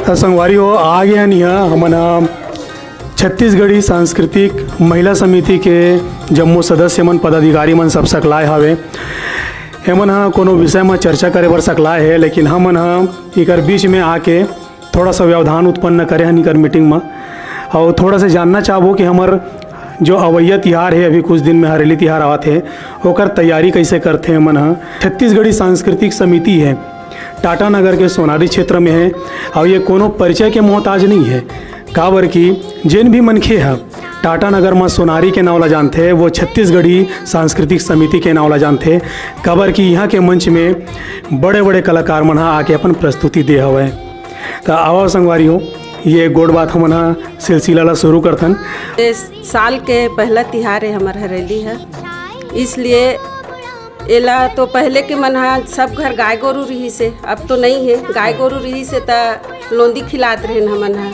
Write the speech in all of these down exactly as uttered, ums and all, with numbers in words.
त संगवारी हो, आ गे हन इहाँ हमन ह छत्तीसगढ़ी सांस्कृतिक महिला समिति के जम्मो सदस्य मन, पदाधिकारी मन सब सकलाए हवे। एमन ह कोनो विषय म चर्चा करे बर सकलाए हे, लेकिन हमन ह एकर बीच में आके थोड़ा सा व्यवधान उत्पन्न करे हन इकर मीटिंग म। अउ थोड़ा सा जानना चाहबो कि हमर जो अवइया तिहार हे, अभी कुछ दिन में हरेली तिहार आवत हे, ओकर तैयारी कैसे करथे एमन ह। छत्तीसगढ़ी सांस्कृतिक समिति हे, टाटा नगर के सोनारी क्षेत्र में हे, अउ ये कोनो परिचय के मोहताज नहीं हे, काबर कि जेन भी मनखे ह टाटा नगर म सोनारी के नाव ला जानथे, वो छत्तीसगढ़ी सांस्कृतिक समिति के नाव ला जानथे, काबर कि इहाँ के मंच में बड़े-बड़े कलाकार मन ह आके अपन प्रस्तुति दे हवय। त आवा संगवारी हो, ये गोठ बात हमन ह सिलसिला ला शुरू करथन। ये साल के पहला तिहार है हमर हरेली है, इसलिए एला तो पहले के मन ह सब घर गाय गोरू रिहिस हे, अब तो नहीं है। गाय गोरू रिहिस हे त लोंदी खिलात रहेन हमन ह,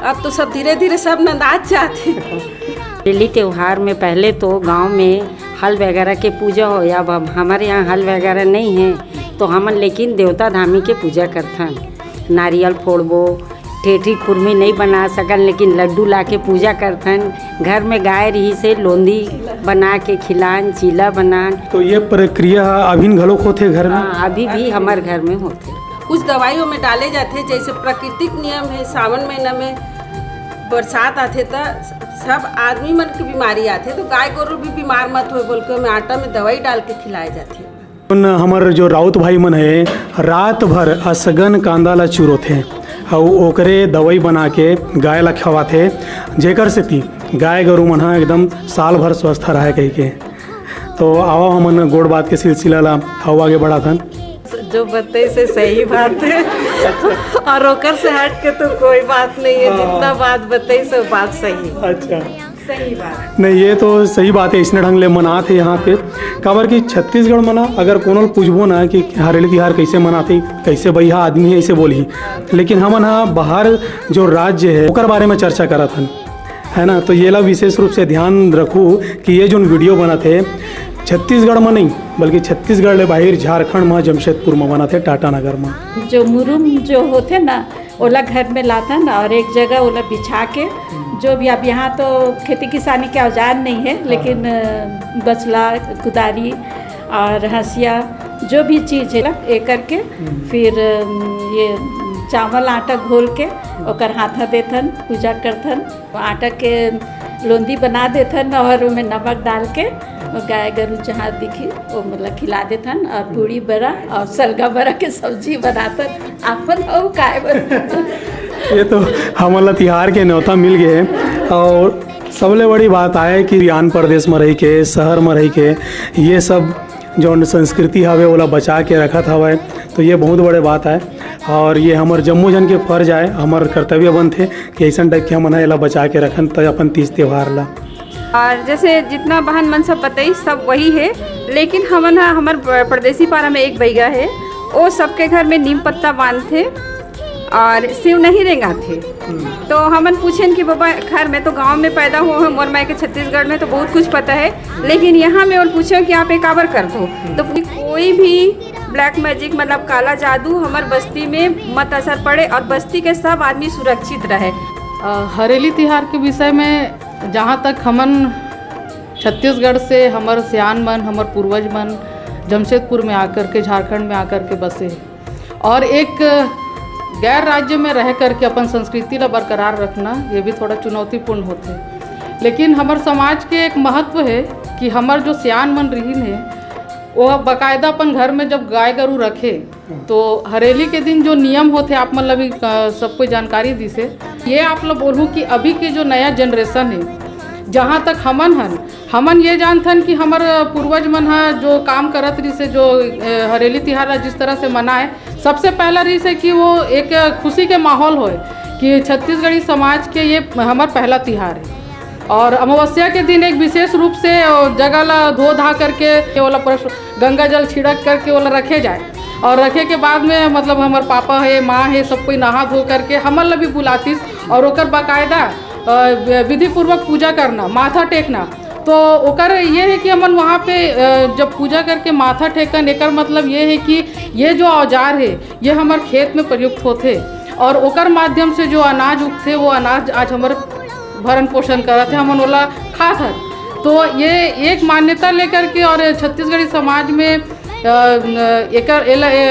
अब तो सब धीरे धीरे सब नंदात जात हे। हरेली त्योहार में पहले तो गांव में हल वगैरह के पूजा हो, अब हम, हमारे यहाँ हल वगैरह नहीं है, तो हमन लेकिन देवता धामी के पूजा करथन। नारियल फोड़बो, ठेठी खुरमी नहीं बना सकन, लेकिन लड्डू ला के पूजा करथन। घर में गाय रही से लोंदी बना के खिलान, चीला बनान। तो ये प्रक्रिया अभिन घलोक होथे घर में? हाँ, अभी भी हमर घर में होथे। कुछ दवाइयों में डाले जाथे, जैसे प्राकृतिक नियम है, सावन महीना में बरसात आथे त सब आदमी मन के बीमारी आथे, तो गाय गोरु भी बीमार मत होए बोल के ओमे आटा में दवाई डाल के खिलाए जाथे। हमर जो राउत भाई मन हे, रात भर असगन कांदा ला चुरोथे, अउ ओकरे दवाई बना के गाय ला खवाथे, जेकर सेती गाय गरु मन ह एकदम साल भर स्वस्थ रहय कहिके। तो आवा हमन गोठ बात के सिलसिला ला अउ आगे बढ़ाथन। जो बताइस हे सही बात है। और ओकर से हट के तो कोई बात नहीं है, हाँ। जितना बात बताइस हे बात सही। अच्छा। सही बात। नहीं, ये तो सही बात है, इसने ढंग ले मनात हे यहाँ पे। काबर कि छत्तीसगढ़ म ना अगर कोनो ल पूछबो ना कि हरेली तिहार कैसे मनाथे, कैसे बइहा आदमी है, ऐसे बोलही। लेकिन हमन ह बाहर जो राज्य है ओकर बारे में चर्चा करत हन, है ना? तो ये ला विशेष रूप से ध्यान रखू कि ये जोन वीडियो बनत हे छत्तीसगढ़ म नहीं, बल्कि छत्तीसगढ़ ले बाहर झारखंड म, जमशेदपुर म बनत हे, टाटा नगर म। जो मुरुम जो होथे ना, ओला घर में लाथन और एक जगह ओला बिछा के, जो भी, अब यहाँ तो खेती किसानी के औजार नहीं है, लेकिन अ, बचला, कुदारी और हंसिया, जो भी चीज है, ये करके फिर अम, ये चावल आटा घोल के ओकर हाथा देथन, पूजा करथन। आटा के लोंदी बना देथन और ओमे नमक डाल के वो गाय गरु जहाँ दिखी वो मतलब खिला देथन और पूड़ी बड़ा और सलगा बड़ा के सब्जी बनाथन। अपन अउ काय बर? ये तो हमन ला तिहार के न्योता मिल गए हे। और सबले बड़ी बात आय कि आन प्रदेश में रही के, शहर में रही के, ये सब जौन संस्कृति हवे ओला बचा के रखत हवय, तो ये बहुत बड़े बात आय। और ये हमर जम्मो जन के फर्ज आय, हमर कर्तव्य बनथे कि ऐसन टाइप के हमन ह एला बचा के रखन त अपन तीज त्योहार ला। और जैसे जितना बहन मन सब बताई सब वही है, लेकिन हमन ह हमर प-, परदेसी पारा में एक बैगा है, वो सबके घर में नीम पत्ता बांधथे और सेव नहीं रेंगाथे। तो हमन पूछेन कि बाबा, खैर मैं तो गांव में पैदा हुआ हूँ, मोर मायके छत्तीसगढ़ में, तो बहुत कुछ पता है, लेकिन यहाँ में और पूछे कि आप ये काबर करथो, तो कोई भी ब्लैक मैजिक मतलब काला जादू हमर बस्ती में मत असर पड़े और बस्ती के सब आदमी सुरक्षित रहे। अ, हरेली तिहार के विषय में जहाँ तक हमन छत्तीसगढ़ से हमर सियान मन, हमर पूर्वज मन जमशेदपुर में आकर के, झारखंड में आकर के बसे हे और एक गैर राज्य में रह करके अपन संस्कृति ला बरकरार रखना, ये भी थोड़ा चुनौतीपूर्ण होथे। लेकिन हमर समाज के एक महत्व है कि हमर जो सियान मन रहिन हे, वो बाकायदा अपन घर में जब गाय गरु रखे, तो हरेली के दिन जो नियम होथे, आप मन ला भी, अ, सब कोई जानकारी दिसे। ये आप ला बोलूँ कि अभी के जो नया जनरेशन है, जहाँ तक हमन हन, हमन ये जानथन कि हमर पूर्वज मन ह जो काम करत रिहिसे, जो, अ, हरेली तिहार ला जिस तरह से मनाए, सबसे पहला रिहिसे कि वो एक खुशी के माहौल होए कि छत्तीसगढ़ी समाज के ये हमर पहला तिहार है। और अमावस्या के दिन एक विशेष रूप से, अ, जगह ला धो धा करके, ओला परस-, गंगा जल छिड़क करके ओला रखे जाए। और रखे के बाद में, मतलब, हमर पापा है, माँ है, सब कोई नहा धो करके हमन ला भी बुलातिस और ओकर बाकायदा, अ, विधिपूर्वक पूजा करना, माथा टेकना, तो ओकर ये है कि हमन वहाँ पे, अ, जब पूजा करके माथा टेकन, एकर मतलब ये है कि ये जो औजार है, ये हमर खेत में प्रयुक्त होथे और ओकर माध्यम से जो अनाज उगथे, वो अनाज आज हमर भरण पोषण करत है, हमन ओला खात हन। तो ये एक मान्यता लेकर के और छत्तीसगढ़ी समाज में, अ, न, एकर, एला, ए,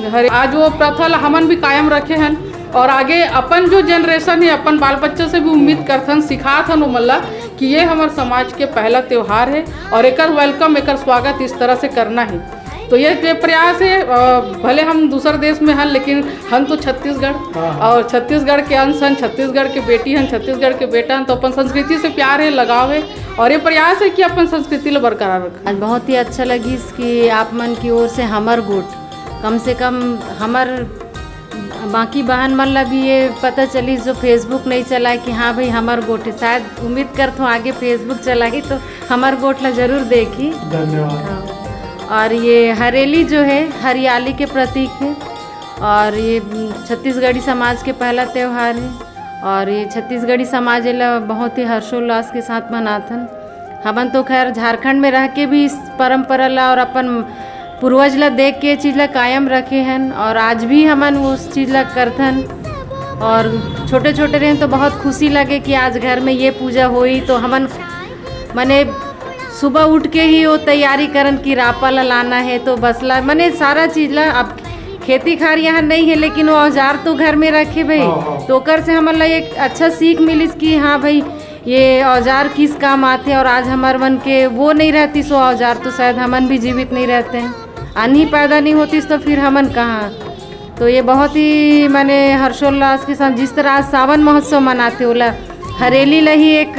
हरे, आज वो प्रथा ला हमन भी कायम रखे हन और आगे अपन जो जनरेशन है, अपन बाल बच्चा से भी उम्मीद करथन, सिखात हन ओमन ला कि ये हमर समाज के पहला त्योहार है और एकर वेलकम, एकर स्वागत इस तरह से करना है। तो ये, ये प्रयास है। अ, भले हम दूसर देश में हन, लेकिन हम तो छत्तीसगढ़, हाँ, हाँ। और छत्तीसगढ़ के अंश हन, छत्तीसगढ़ के बेटी हन, छत्तीसगढ़ के बेटा हन, तो अपन संस्कृति से प्यार है, लगाव है और ये प्रयास है कि अपन संस्कृति ला बरकरार रखें। आज बहुत ही अच्छा लगिस कि आप मन की ओर से हमर गोठ, कम से कम हमर बाकी बहन मन ला भी ये पता चलिस जो Facebook नहीं चलाए कि हाँ भाई हमर गोठ है। शायद उम्मीद करथों आगे Facebook चलाही तो हमर गोठ ला जरूर देखी। धन्यवाद। हाँ। और ये हरेली जो है हरियाली के प्रतीक है और ये छत्तीसगढ़ी समाज के पहला त्योहार है और ये छत्तीसगढ़ी समाज एला बहुत ही हर्षोल्लास के साथ मनाथन। हमन तो खैर झारखंड में रह के भी इस परंपरा ला और अपन पूर्वज ला देख के ये चीज ला कायम रखे हन और आज भी हमन उस चीज ला करथन। और छोटे छोटे रहेन तो बहुत खुशी लगे कि आज घर में ये पूजा होई, तो हमन मने सुबह उठ के ही वो तैयारी करन कि रापा ला लाना है, तो बसला मने सारा चीज ला। अब खेती खार यहाँ नहीं है, लेकिन वो औजार तो घर में रखे भाई, हाँ, हाँ। तो ओकर से हमन ला एक अच्छा सीख मिलिस कि हाँ भाई, ये औजार किस काम आथे और आज हमर मन के वो नहीं रहती सो औजार तो शायद हमन भी जीवित नहीं रहते हैं, अन्न ही पैदा नहीं होतीस तो फिर हमन कहाँ। तो ये बहुत ही माने हर्षोल्लास के साथ जिस तरह आज सावन महोत्सव मनाते ओला हरेली ला ही एक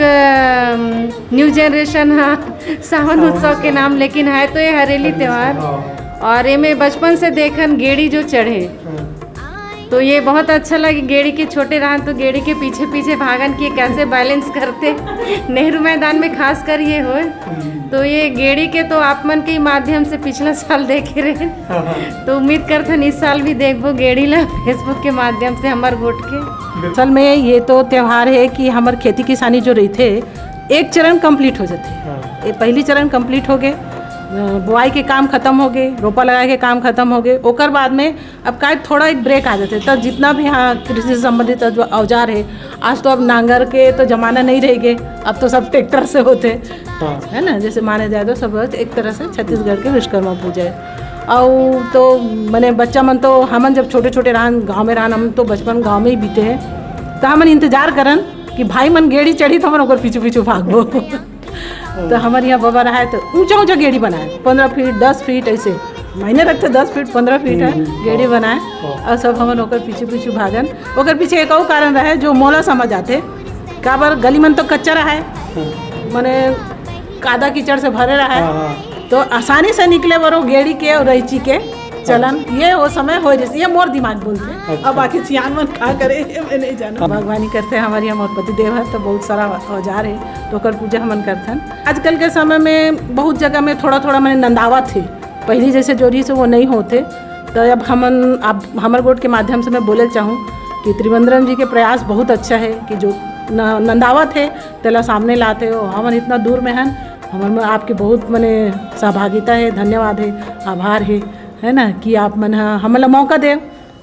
न्यू जनरेशन हा सावन उत्सव के नाम, लेकिन है तो ये हरेली त्योहार। हाँ। और ये में बचपन से देखन गेड़ी जो चढ़े, हाँ। तो ये बहुत अच्छा लगे। गेड़ी के छोटे रहन तो गेड़ी के पीछे पीछे भागन कि ये कैसे बैलेंस करते नेहरू मैदान में खास कर ये होए। हम्म। तो ये गेड़ी के तो आप मन के ही माध्यम से पिछला साल देखे रहे। हाँ, हाँ। तो उम्मीद करथन इस साल भी देखबो गेड़ी ला Facebook के माध्यम से हमर गोठ के। असल में ये तो त्योहार है कि हमर खेती किसानी जो रहिथे एक चरण कंप्लीट हो जाथे। हाँ। ये पहली चरण कंप्लीट हो गए, अ, बुआई के काम खत्म हो गए, रोपा लगाए के काम खत्म हो गए, ओकर बाद में अब काय थोड़ा एक ब्रेक आ जाथे, तब जितना भी, हाँ, कृषि से संबंधित जो औजार है, आज तो अब नांगर के तो जमाना नहीं रह गए, अब तो सब ट्रैक्टर से होते, हाँ। है ना? जैसे माने जाए तो सब एक तरह से छत्तीसगढ़ के विश्वकर्मा पूजा है। और तो मने बच्चा मन तो हमन जब छोटे छोटे रहन, गाँव में रहन, हम तो बचपन गाँव में ही बीते हैं, तो हमन इंतजार करन कि भाई मन गेड़ी चढ़ी तो हमन ओकर पीछू पीछू भागबो। तो हमर यहाँ बाबा रहा है तो ऊंचा ऊंचा गेड़ी बनाए, पन्द्रह फीट, दस फीट ऐसे, मायने रखते दस फीट, पन्द्रह फीट है, हम्म। गेड़ी बनाए। हाँ। और सब हमन ओकर पीछे पीछे भागन। ओकर पीछे एक और कारण रहे जो मोला समझ आते, काबर गली मन तो कच्चा रहा है, हम्म। मने कादा कीचड़ से भरे रहा है, हाँ, हाँ। तो आसानी से निकले बरो गेड़ी के और रैची के चलन, ये वो समय हो रहिस, ये मोर दिमाग बोलथे। अच्छा। अब बाकी सियान मन का करे, ये मैं नहीं जानव। हाँ। भगवानी करथे, हमर यहाँ मोर पति देव है, तो बहुत सारा औजार है, तो ओकर पूजा हमन करथन। आजकल के समय में बहुत जगह में थोड़ा-थोड़ा मने नंदावत हे, पहिली जैसे जो रहिस हे, वो नहीं होथे। तो अब हमन, अब हमर गोठ के माध्यम से मैं बोले चाहूँ कि त्रिवेंद्रम जी के प्रयास बहुत अच्छा है कि जो न-, नंदावत है, तेला सामने लाते हो। हमन इतना दूर में हन, हमर में आपके बहुत मने सहभागिता है, धन्यवाद है, आभार है, है ना, कि आप मन ह हमन ला मौका देव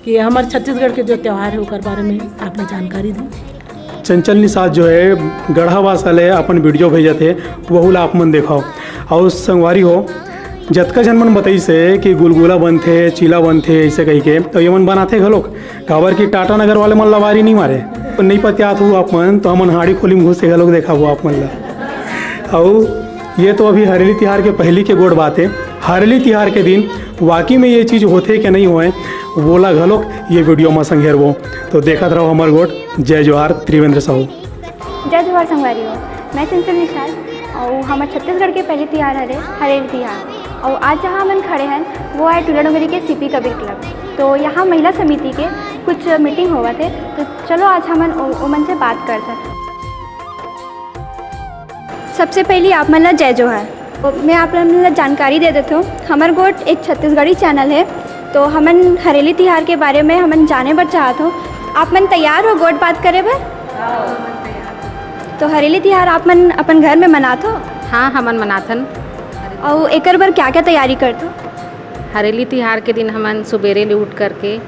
कि हमर छत्तीसगढ़ के जो त्योहार है, ओकर बारे में आप ला जानकारी दें। चंचल निषाद जो है, गढ़ावासा ले अपन वीडियो भेजत हे, वहू ला आप मन देखाओ। और संगवारी हो, जतका झन मन बताइस हे कि गुलगुला बनथे, चीला बनथे, ऐसे कहिके, तो ये मन बनाथे घलोक, काबर कि टाटा नगर वाले मन लवारी नहीं मारे, तो नहीं पतियात हो आप मन, तो हमन हाड़ी खोली में घुस के घलोक देखाबो आप मन ला। अउ ये तो अभी हरेली तिहार के पहली के गोठ बात है। हरेली तिहार के दिन वाकई में ये चीज होथे कि नहीं होए, वोला घलोक ये वीडियो में संघेरबो। तो देखत रहो हमर गोठ। जय जोहार, त्रिवेंद्र साहू। जय जोहार संगवारी हो, मैं चंचल निषाद और हमर छत्तीसगढ़ के पहली तिहार हरे हरेली तिहार। और आज जहाँ हमन खड़े हैं वो है टूला डोंगरी के सीपी कबीर क्लब। तो यहाँ महिला समिति के कुछ मीटिंग होवत है, तो चलो आज हमन ओ-, ओमन से बात करथन। सबसे पहली आप मन ला जय जोहार। मैं आप मन ला जानकारी दे देथों, हमर गोठ एक छत्तीसगढ़ी चैनल है, तो हमन हरेली तिहार के बारे में हमन जाने बर चाहत हो। आप मन तैयार हो गोठ बात करे बर? तो हरेली तिहार आप मन अपन घर में मनात हो? हाँ, हमन मनाथन। अउ एकर बर क्या क्या तैयारी करथो? हरेली तिहार के दिन हमन सुबेरे ले उठ करके,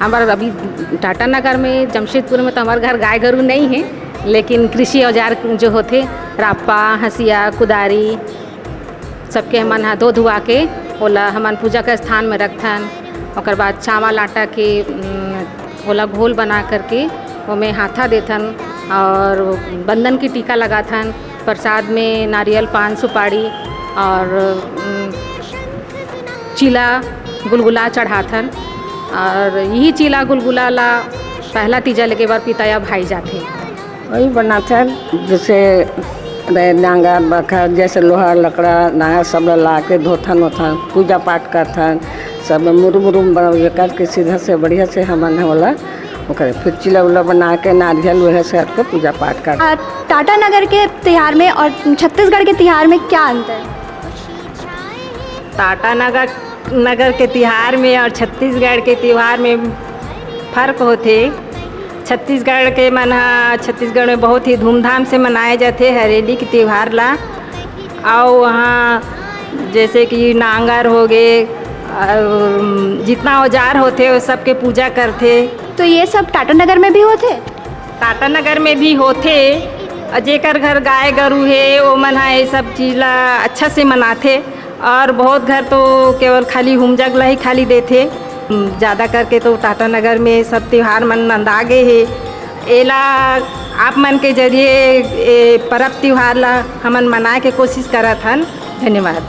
हमर अभी टाटा नगर में, जमशेदपुर में तो हमर घर गाय गरू नहीं है, लेकिन कृषि औजार जो होथे, रापा, हंसिया, कुदारी, सबके हमन ह धो धुआ के ओला हमन पूजा के स्थान में रखथन। ओकर बाद चावल आटा के, उम, ओला घोल बना करके ओमे हाथा देथन और बंदन की टीका लगाथन। प्रसाद में नारियल, पान, सुपारी और, उम, चीला, गुलगुला चढ़ाथन। और यही चीला गुलगुला ला पहला तीजा लेके बर पिता या भाई जाथे। वही बनाथन, जैसे नांगर बखर, जैसे लोहा लकड़ा नांगर सब ला ला के धोथन ओथन, पूजा पाठ करथन, सब मुरुम उरुम बन करके सीधा से बढ़िया से हमन ह ओला ओकरे फिर चिला उला बना के नारियल वह से करके पूजा पाठ कर। आ, टाटा नगर के तिहार में और छत्तीसगढ़ के तिहार में क्या अंतर है? टाटा नगर नगर के तिहार में और छत्तीसगढ़ के तिहार में फर्क होथे। छत्तीसगढ़ के मन ह छत्तीसगढ़ में बहुत ही धूमधाम से मनाए जाथे हरेली के तिहार ला। और वहाँ जैसे कि नांगर हो गए और जितना औजार होथे वो सबके पूजा करथे। तो ये सब टाटा नगर में भी होथे? टाटा नगर में भी होथे। और जेकर घर गाय गरू हे, वो मन ह ये सब चीज ला अच्छा से मनाथे। और बहुत घर तो केवल खाली हुमजग ला ही खाली देथे। ज़्यादा करके तो टाटा नगर में सब त्योहार मन नंदा गे हे। एला आप मन के जरिए ए परब त्योहार ला हमन मनाए के कोशिश करत हन। धन्यवाद।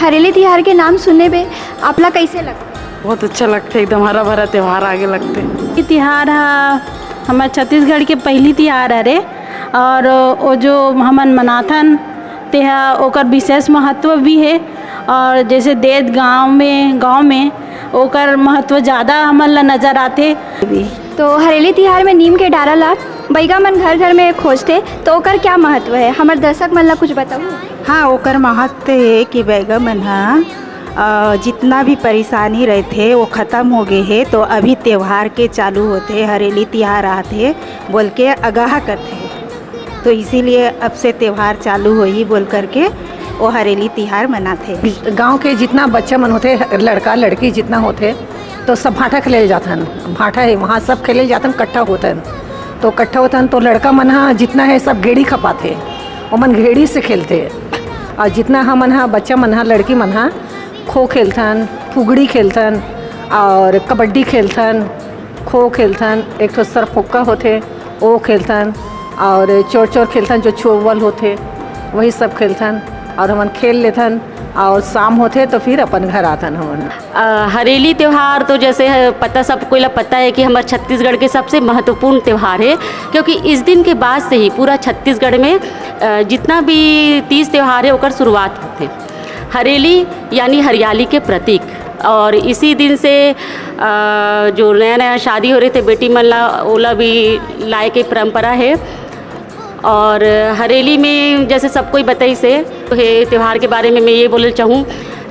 हरेली तिहार के नाम सुने पे आपला कैसे लगता? बहुत अच्छा लगथे, एकदम हरा भरा त्योहार आगे लगथे। ये तिहार ह हमर छत्तीसगढ़ के पहली तिहार हरे और वो जो हमन मनाथन तेहा ओकर विशेष महत्व भी हे। और जैसे देद गांव में गांव में ओकर महत्व ज़्यादा हमन ला नजर आथे। तो हरेली तिहार में नीम के डारा ला बैगा मन घर घर में खोजथे, तो ओकर क्या महत्व है, हमर दर्शक मन ला कुछ बताऊ। हाँ, ओकर महत्व हे कि बैगा मन ह अ, जितना भी परेशानी रहथे वो खत्म हो गए हे, तो अभी त्योहार के चालू होथे, हरेली तिहार आथे बोल के आगाह करथे। तो इसीलिए अब से त्योहार चालू होही बोल करके वो हरेली तिहार मनाथे। गांव के जितना बच्चा मन होथे, लड़का लड़की जितना होथे, तो सब भाटा खेले जाथन। भाटा है, वहाँ सब खेले जाथन, इकट्ठा होथन। तो इकट्ठा होथन तो लड़का मन हा जितना है सब गेड़ी खपाथे, ओमन गेड़ी से खेलथे। और जितना हमन हा बच्चा मन हा, लड़की मन हा, खो खेलथन, फुगड़ी खेलथन और कबड्डी खेलथन, खो खेलथन, एक ठो सरफोक्का होथे, वो खेलथन और चोर चोर खेलथन, जो छुअल होथे, वही सब खेलथन और हमन खेल लेथन। और शाम होथे तो फिर अपन घर आथन हमन। अ, हरेली त्यौहार तो जैसे है, पता, सब कोई ला पता है कि हमर छत्तीसगढ़ के सबसे महत्वपूर्ण त्यौहार है, क्योंकि इस दिन के बाद से ही पूरा छत्तीसगढ़ में, अ, जितना भी तीज त्यौहार है, ओकर शुरुआत होथे। हरेली यानी हरियाली के प्रतीक, और इसी दिन से, अ, जो नया नया शादी हो रहे थे, बेटी मन ला ओला भी लाए के परंपरा है। और हरेली में जैसे सब कोई बताइस हे, तो ये त्यौहार के बारे में मैं ये बोले चाहूँ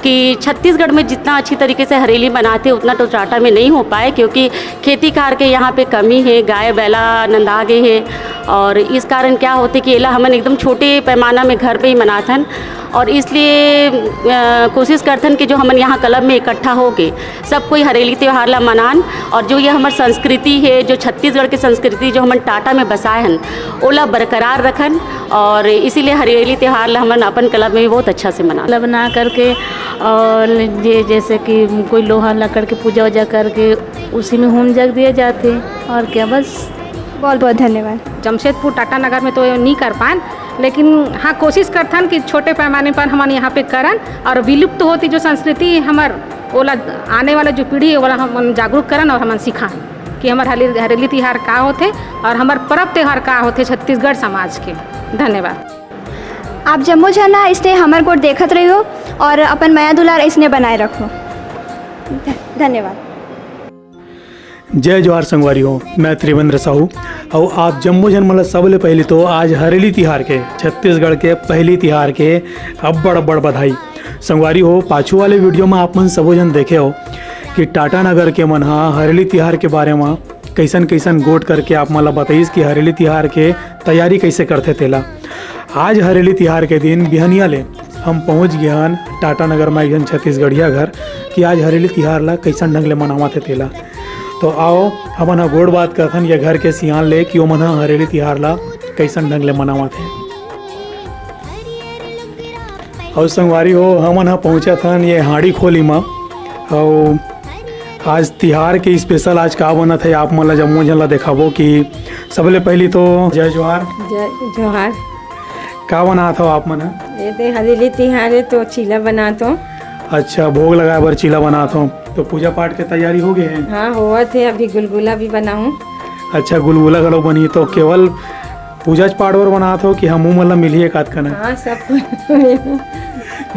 कि छत्तीसगढ़ में जितना अच्छी तरीके से हरेली मनाते, उतना तो टाटा में नहीं हो पाए, क्योंकि खेती कार के यहाँ पे कमी है, गाय बैला नंदा गए है। और इस कारण क्या होते कि एला हमन एकदम छोटे पैमाना में घर पे ही मनाथन, और इसलिए, अ, कोशिश करथन कि जो हमन यहाँ क्लब में इकट्ठा होके सब कोई हरेली त्यौहार ला मनान, और जो ये हमर संस्कृति है, जो छत्तीसगढ़ के संस्कृति जो हमन टाटा में बसाए हन, ओला बरकरार रखन, और इसीलिए हरेली त्यौहार ला हमन अपन क्लब में भी बहुत अच्छा से मनान। मतलब बना करके, और ये जैसे कि कोई लोहा लकड़ के पूजा वूजा करके उसी में होम जग दिया जाते। और क्या, बस। बहुत बहुत धन्यवाद। जमशेदपुर टाटा नगर में तो ये नहीं कर पान, लेकिन हाँ, कोशिश करथन कि छोटे पैमाने पर हमन यहाँ पे करन और विलुप्त होती जो संस्कृति हमर, ओला आने वाला जो पीढ़ी है, ओला हमन जागरूक करन और हमन सिखान कि हमर हरेली, हरेली तिहार का होथे और हमर परब त्यौहार का होथे छत्तीसगढ़ समाज के। धन्यवाद। आप जम्मो झन ह इसने हमर गोठ देखत रहियो और अपन मया दुलार इसने बनाए रखो। ध-, धन्यवाद। जय जोहार संगवारी हो, मैं त्रिवेंद्र साहू। अउ आप जम्मो झन मन ल सबले पहली तो आज हरेली तिहार के, छत्तीसगढ़ के पहली तिहार के अब्बड़ अब्बड़ बधाई। संगवारी हो, पाछू वाले वीडियो में आप मन सबो झन देखे हो कि टाटा नगर के मन ह हरेली तिहार के बारे में कैसन कैसन गोठ करके आप मन ल बताइस कि हरेली तिहार के तैयारी कैसे करथे तेला। आज हरेली तिहार के दिन बिहनिया ले हम पहुंच गे हन टाटा नगर म एक झन छत्तीसगढ़िया घर कि आज हरेली तिहार ला कइसन ढंग ले मनावत हे तेला। तो आओ, हमन ह गोठ बात करथन ये घर के सियान ले कि ओमन ह हरेली तिहार ला कइसन ढंग ले मनावत हे। अउ संगवारी हो, हमन ह पहुंचत हन ये हाड़ी खोली म। अउ आज तिहार के स्पेशल आज का बनत हे, आप मन ला जम्मो झन ला देखाबो कि सबले पहिली तो जय जोहार। जय जोहार। का बनात हो आप मन ह? ये दे हरेली तिहार हे तो चीला बनात हो। अच्छा, भोग लगाए बर चीला बनात हो, तो पूजा पाठ के तैयारी हो गे हे? हाँ, होवत हे, अभी गुलगुला भी बनाऊँ। अच्छा, गुलगुला घलो बनही, तो केवल पूजा पाठ बर बनात हो कि हमू मन ला मिलही एक आध कना? हाँ, सब कुछ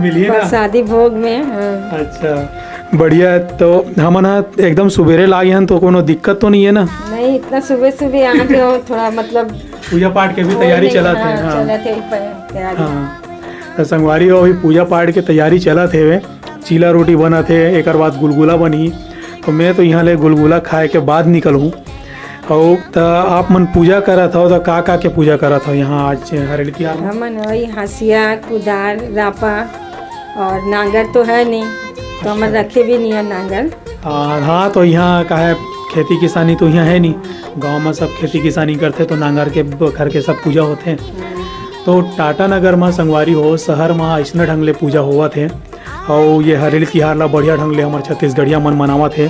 मिलही ना? प्रसादी भोग में, हाँ। अच्छा, बढ़िया। तो हमन ह एकदम सुबेरे लागे हन, तो कोनो दिक्कत तो नहीं है ना? नहीं, इतना सुबह सुबह आ गए हो, थोड़ा मतलब पूजा पाठ के भी वो तैयारी नहीं, चलत हे, हाँ, हाँ। चलत हे, प-, तैयारी। हाँ, तो संगवारी हो, अभी पूजा पाठ के तैयारी चलत हे, चीला रोटी बनत हे, एकर बाद गुलगुला बनही। तो मैं तो यहाँ ले गुलगुला खाए के बाद निकलहूँ। अउ त आप मन पूजा करत हव, त का का के पूजा करत हव यहाँ आज हरेली तिहार में? हमन वही हंसिया, कुदार, रापा और नांगर तो है नहीं, तो हमन अच्छा। रखे भी नहीं है नांगर। आ, हाँ, तो यहाँ का है, खेती किसानी तो यहाँ है नहीं, गाँव में सब खेती किसानी करथे, तो नांगर के बखर के सब पूजा होथे। तो टाटा नगर म संगवारी हो, शहर म अइसने ढंग ले पूजा होवत हे, अउ ये हरेली तिहार ला बढ़िया ढंग ले हमर छत्तीसगढ़िया मन मनावत हे।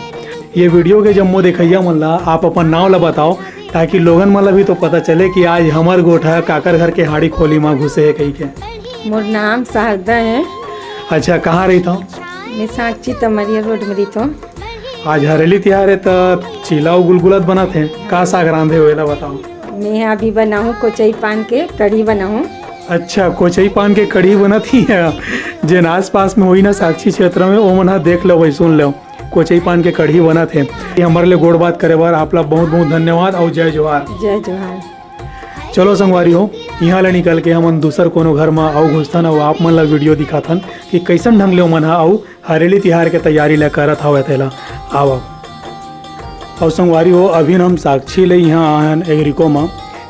ये वीडियो के जम्मो देखइया मन ला आप अपन नाव ला बताओ, ताकि लोगन मन ला भी तो पता चले कि आज हमर गोठ ह काकर घर के हाड़ी खोली म घुसे हे कहिके। मोर नाम शारदा है। अच्छा, कहाँ रहिथव? मैं साक्षी तमरिया रोड में रहिथव। आज हरेली तिहार हे, त चीला अउ गुलगुला त बनत हे, का साग रांधे हो, एला बताओ। मैं अभी बनाहूँ कोचई पान के कढ़ी बनाहूँ। अच्छा, कोचई पान के कढ़ी बनत ही है। जेन आसपास में होही ना साक्षी क्षेत्र में, ओमन ह देख लेव भाई, सुन लेव, कोचई पान के कढ़ी बनत हे। ये हमर ले गोठ बात करे बर आप ला बहुत बहुत धन्यवाद अउ जय जोहार। जय जोहार। चलो संगवारी हो, इहाँ ले निकल के हमन दूसर कोनो घर म अउ घुसथन अउ आप मन ला वीडियो दिखाथन कि कइसन ढंग ले ओमन ह अउ हरेली तिहार के तैयारी ला करत हवय तेला। आवव। अउ संगवारी हो, अभी न हम साक्षी ले इहाँ आए हन एग्रीको म,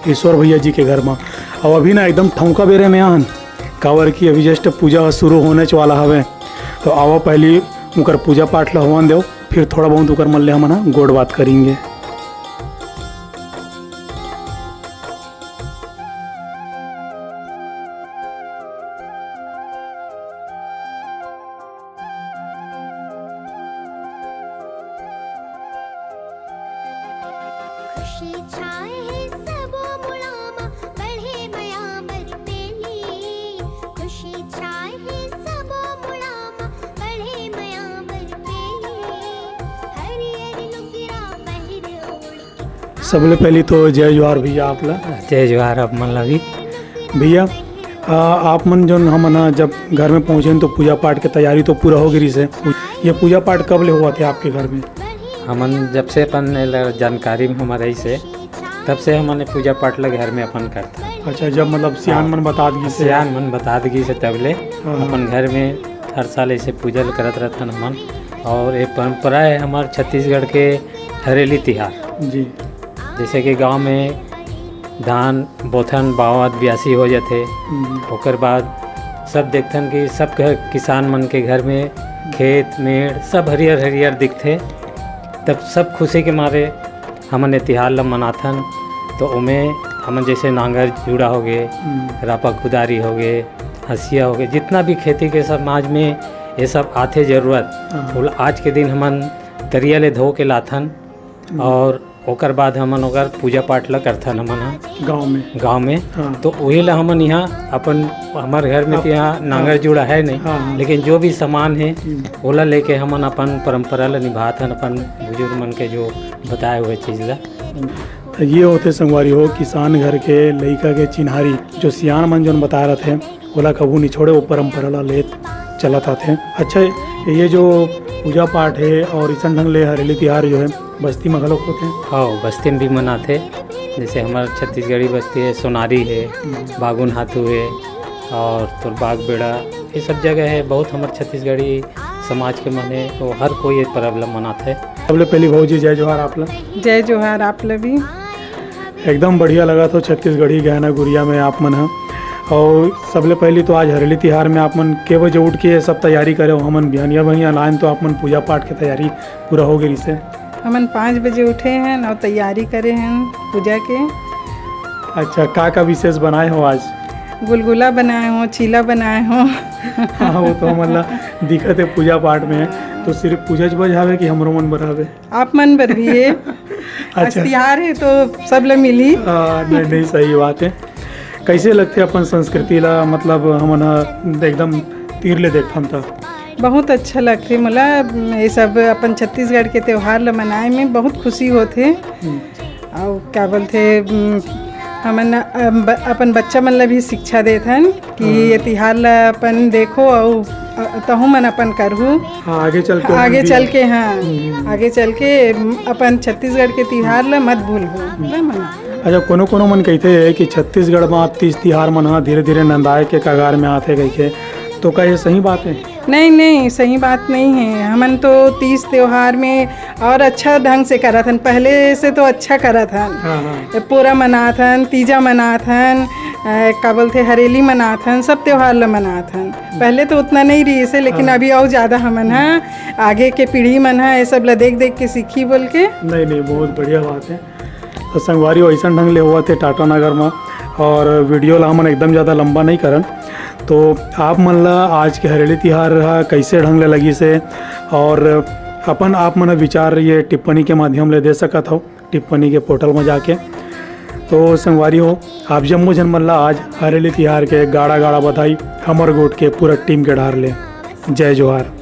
ईश्वर भैया जी के घर म। अउ अभी ना एकदम ठौका बेरे में आए हन, काबर कि अभी just पूजा ह शुरू होनेच वाला हवे। तो आवा, पहली उकर पूजा पाठ ला होवन देव, फिर थोड़ा बहुत उकर मन ले हमन ह गोठ बात करेंगे। खुशी छाए हे सबो मुड़ा मा, बढ़े मया बर पेली। खुशी छाए हे सबो मुड़ा मा, बढ़े मया बर पेली। हरियर लुगरा पहिर ओढ़ सबले पहली तो जय जोहार भैया आप ला। जय जोहार आप मन ला भी। भैया, आ, आप मन जोन हमन ह जब घर में पहुँचेन तो पूजा पाठ के तैयारी तो पूरा हो गे रिहिस हे। ये पूजा पाठ कब ले होवत हे आपके घर में? हमन जब से अपन एला जानकारी में हमर रहिस हे, तब से हमन ये पूजा पाठ ला घर में अपन करथन। अच्छा, जब मतलब सियान हाँ। मन बतात गिस हे। सियान मन बतात गिस हे तब ले हाँ, हाँ। अपन घर में हर साल ऐसे पूजा ल करत रहथन हमन। और ये परंपरा है हमार छत्तीसगढ़ के हरेली तिहार। जी। जैसे कि गांव में धान बोथन, बावत, बियासी हो जाथे, हम्म। ओकर बाद सब देखथन कि सब घर, किसान मन के घर में खेत मेड़ सब हरियर हरियर दिखथे। तब सब खुशी के मारे हमन ये तिहार ल मनाथन। तो ओमे हमन जैसे नांगर जुड़ा होगे, हम्म। रापा कुदारी होगे, हंसिया होगे, जितना भी खेती के समाज में ये सब आथे जरूरत, हाँ। ओला आज के दिन हमन तरिया ले धो के लाथन हम्म। और ओकर बाद हमन ओकर पूजा पाठ ल करथन हमन ह गाँव में। गाँव में। हाँ। तो वही ला हमन यहाँ अपन, हमर घर में तो आप यहाँ नांगर हाँ। जुड़ा है नहीं, हाँ, हाँ। लेकिन जो भी सामान है, हम्म। ओला लेके हमन अपन परंपरा ल निभाथन, अपन बुजुर्ग मन के जो बताए हुए चीज ला। तो ये होथे संगवारी हो किसान घर के लइका के चिन्हारी, जो सियान मन जोन बता रहे थे, ओला कभू नहीं छोड़े, वो परंपरा ला लेत चलत आथे। अच्छा, ये जो पूजा पाठ है और इसन ढंग ले हरेली तिहार जो है, बस्ती में घलोक होथे? हाँ, बस्ती में भी मनाथे। जैसे हमार छत्तीसगढ़ी बस्ती है, सोनारी है, हम्म। बागुन हाथू है और तोर बाग बेड़ा, ये सब जगह है। बहुत हमार छत्तीसगढ़ी समाज के मन है, वो हर कोई ये परब ला मनाथे। सबले पहली भौजी, जय जोहार आप ला। जय जोहार आप ला भी। एकदम बढ़िया लगा थो छत्तीसगढ़ी गहना गुरिया में आप मन ह। और सबले पहली तो आज हरेली तिहार में आप मन के बजे उठ के ये सब तैयारी करे हो? हमन बिहनिया बहिनिया लाइन तो आप मन पूजा पाठ के तैयारी पूरा हो गई से। हमन पाँच बजे उठे हैं और तैयारी करे हैं पूजा के। अच्छा, का का विशेष बनाए हो आज? गुलगुला बनाए हो, चीला बनाए हो। हाँ, वो तो हमन ला दिखत है पूजा पाठ में। तो सिर्फ पूजा बज हवे कि हमरो मन बर हवे? आप मन बर भी है। आज अच्छा। तिहार है तो सब ला मिली। हाँ, नहीं, नहीं, सही बात है। कैसे लगथे अपन संस्कृति ला, मतलब हमन ह एकदम तीर ले देखथन त? बहुत अच्छा लगथे मोला। ये सब अपन छत्तीसगढ़ के त्योहार ला मनाए में बहुत खुशी होथे। हम्म। अउ क्या बोलथे, उम, हमन, अम, ब-, अपन बच्चा मन ला भी शिक्षा देथन कि हाँ। ये तिहार ला अपन देखो अउ, अ, तहु मन अपन करहु। हाँ, आगे चल के ओमन आगे भी चल के, हाँ, हम्म। आगे चल के, उम, अपन छत्तीसगढ़ के तिहार ला मत भूलहु। हम्म। ना मना। अच्छा, कोनो कोनो मन कहिथे कि छत्तीसगढ़ म तीज तिहार मन ह धीरे-धीरे नंदाए के कगार में आथे कहिके, तो का ये सही बात है? नहीं, नहीं, सही बात नहीं है। हमन तो तीज त्योहार में और अच्छा ढंग से करत हन, पहले से तो अच्छा करत हन। हाँ, हाँ। पूरा मनात हन, तीजा मनात हन, अ, का बोलथे, हरेली मनात हन, सब त्योहार ल मनात हन। पहले तो उतना नहीं रहिसे, लेकिन हाँ। अभी और ज्यादा हमन ह, आगे के पीढ़ी मन ह ये सब ल देख देख के सीखी बोल के। नहीं, नहीं, बहुत बढ़िया बात है। तो संगवारी हो, अइसन ढंग ले होवत हे टाटानगर म, और वीडियो ला हमन एकदम ज़्यादा लंबा नहीं करन। तो आप मन ला आज के हरेली तिहार ह कइसे ढंग ले लगिस हे, और अपन आप मन विचार ये टिप्पणी के माध्यम ले दे सकत हव, टिप्पणी के पोर्टल म जाके। तो संगवारी हो, आप जम्मो झन मन ला आज हरेली तिहार के गाड़ा गाड़ा बधाई, हमर गोठ के पूरा टीम के डहार ले। जय जोहार।